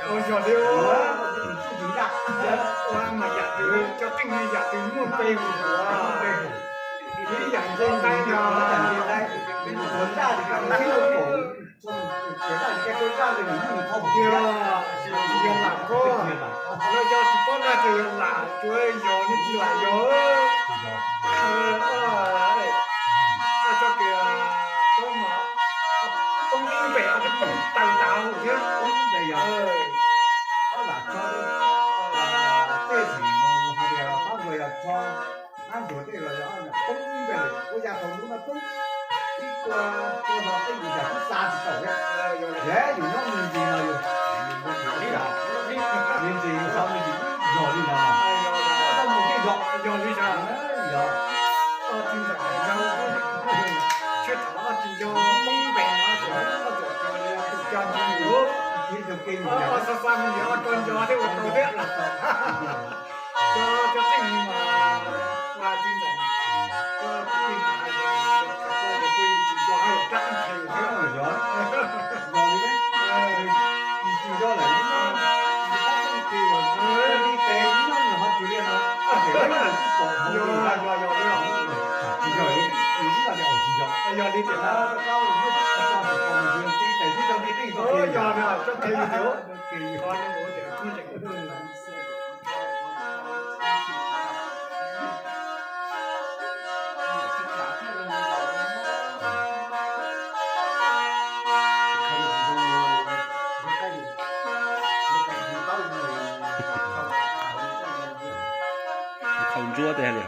Ua yog li, ua mas yam twg cov qeej yam twg muaj npe mus, ib yam nce nqaij no. Yog, tsis yog lam koj, los yog tsis paub dab tsi yog lam, tsuav yog nws tsis lam yog. Txoj kev poob npe, poob taws tas thiab. Tej tsis hais tias pab ntuas yog tso, pab ntuas tej los yog poob npe, ua yam thaum lub no poob ib tua, tua los tej yus yam twb xa tsis tau thiab. Yus nyob me ntsis no yus, me ntsis yus xav me ntsis twb yog li no, tau mus thiab yog. Yog li, yog. Tsis yog poob npe no, tus coj ntsis yus, xav xav me ntsis ob rau nco thiab ua tau thiab. Cov, cov qeej mas, mas tsis ntawm, cov kwv tij mas hais tias, koj tias kuj yeej tsis nco hais tias rab qeej qhia thiab. Yog, yog li, tsis nco lawm, tab tseeb tias li tes nyob nws ho tsis li no, ces lawv twb pom hauv li ntawd. Yog, yog, yog li, yog li tias, yog li, rab qeej li tias, khau ntsuab tej li.